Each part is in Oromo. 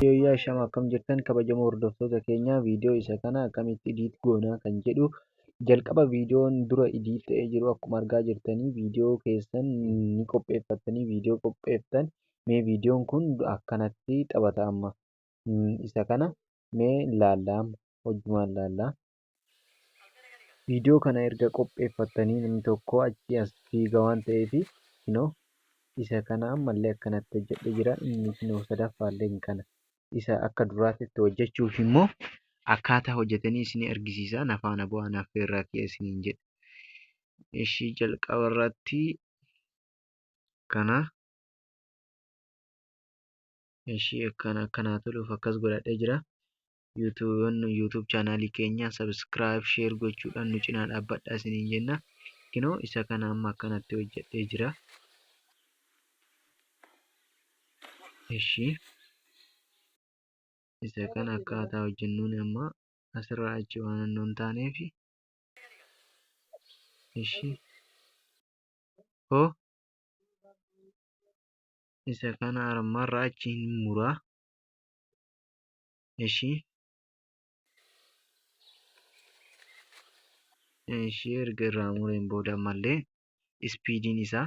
Yooyyaa shama akkam jirtan kabajamoo hordoftoota keenya, viidiyoo isa kana akkamitti edit goonaa kan jedhu, jalqaba viidiyoon dura edit ta'ee jiru akkuma argaa jirtanii viidiyoo keessan ni qopheeffattanii, viidiyoo qopheeftan. Mee viidiyoon kun akkanatti taphata. Amma isa kana mee laallaa, hojjumaan laallaa. Viidiyoo kana erga qopheeffattanii namni tokko achi as fiiga waan ta'eef, kinoo isa kana ammallee akkanatti hojjedhee jira. Inni kinoo sadaffaallee kana isa akka duraatitti hojjechuuf immoo akkaataa hojjetanii isin argisiisa. Na faana bu'aa, naaf irraa kiyya isiniin jedha. Ishii jalqaba irratti kana ishii akkana akkanaa toluuf akkas godhadhee jira. YouTube chaanaalii keenya subscribe, share gochuudhaan nu cinaa dhaabbadhaa isiniin jenna. Kinoo isa kana amma akkanatti hojjedhee jira. Ishii isa kana akkaataa hojjennuun amma asirraa achi waan hin taaneef, ishii hoo isa kana armarraa achi hin muraa. Ishii erga irraa mureen booda ammallee ispiidiin isaa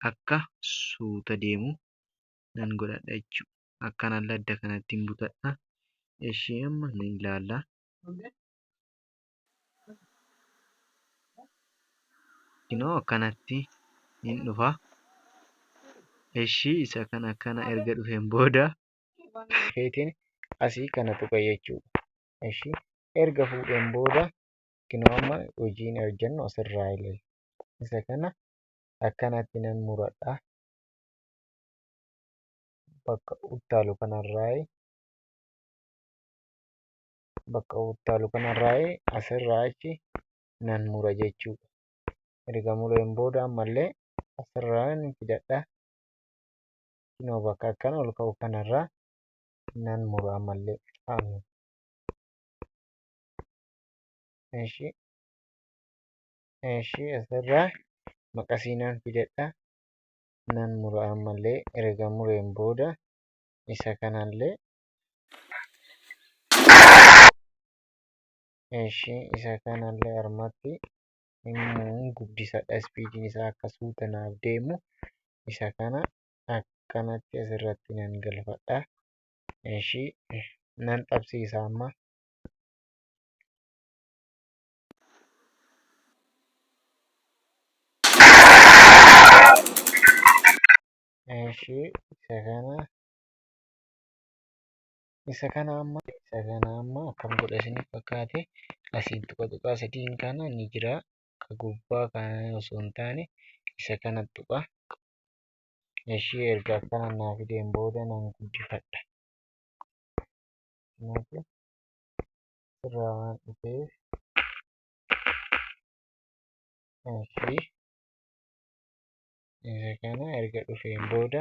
akka suuta deemu nan godhadha jechuudha. Akkanallee adda kanatti hin butadha. Ishii amma ni ilaalla. Kinoo akkanatti hin dhufa. Ishii isa kana akkana erga dhufeen booda feetiin asii kana tuqa jechuudha. Ishii erga fuudheen booda kinoo amma hojiin hojjennu asirraa ilaali. Isa kana akkanatti nan muradha. Bakka uttaalu kanarraa, bakka uttaalu kanarraa asirraa achi nan mura jechuudha. Erga mureen booda ammallee asirraa ni fidadha. Kinoo bakka akkana ol ka'u kanarraa nan mura ammallee. Ishii ishii asirraa maqasii nan fidadha. Nan mura ammallee. Erga mureen booda isa kanallee, ishii isa kanallee harmatti hin guddisadha. Ispiidiin isaa akka suuta naaf deemu isa kana akkanatti asirratti nan galfadha. Ishii nan qabsiisa amma. Ishii isa kana amma akkam godha isiniif fakkaate? Asiin tuqa, tuqaa sadiin kana ni jira. Ka gubbaa kana osoo hin taane isa kana tuqa. Ishii erga akkana naa fideen booda nan guddifadha. Kanaafuu sirraa waan dhufeef, ishii isa kana erga dhufeen booda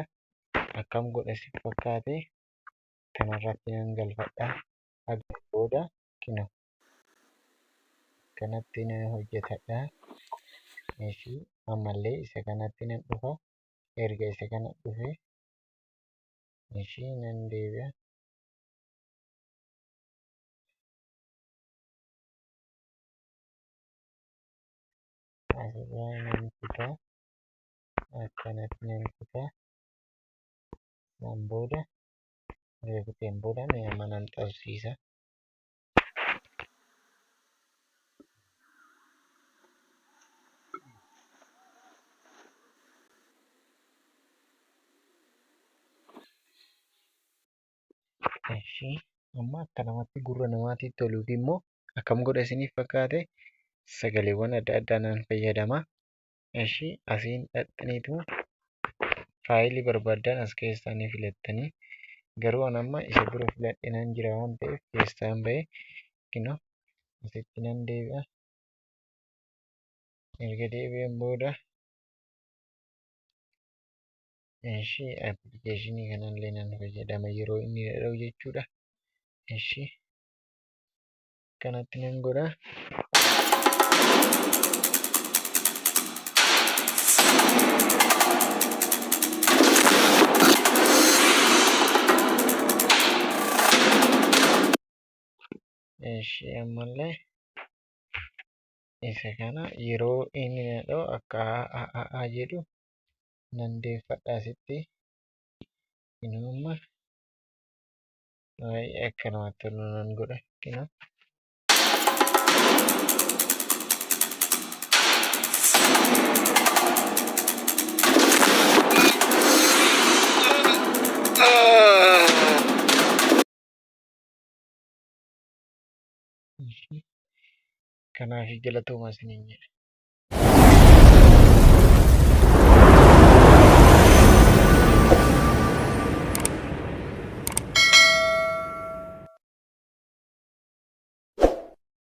akkam godha si fakkaate? Kanarratti nan galfadha. Haga booda kino kanatti nan hojjetadha. Ishii ammallee isa kanatti nan dhufa. Erga isa kana dhufe, ishii nan deebi'a. Asirraa nan kutaa, akkanatti nan kutaa. San booda erga kuteen booda mee amma nan qabsiisa. Ishii amma akka namatti gurra namaatti toluuf immoo akkam godha isiniif fakkaate? Sagaleewwan adda addaa nan fayyadama. Ishii asiin dhaqxaniitu faayilii barbaaddan as keessaa ni filattanii, garuu an amma isa dura filadhe nan jira waan ta'eef keessaan bahee kinoo asitti nan deebi'a. Erga deebi'een booda ishii appilikeeshinii kanallee nan fayyadama yeroo inni dhadha'u jechuudha. Ishii kanatti nan godha. Ishee ammallee isa kana yeroo inni na dha'u akka a jedhu nan deeffadha asitti. Inni amma baay'ee akka namatti tolu nan godha. Kinoo. Kanaaf galatoomaa isiniin jedha.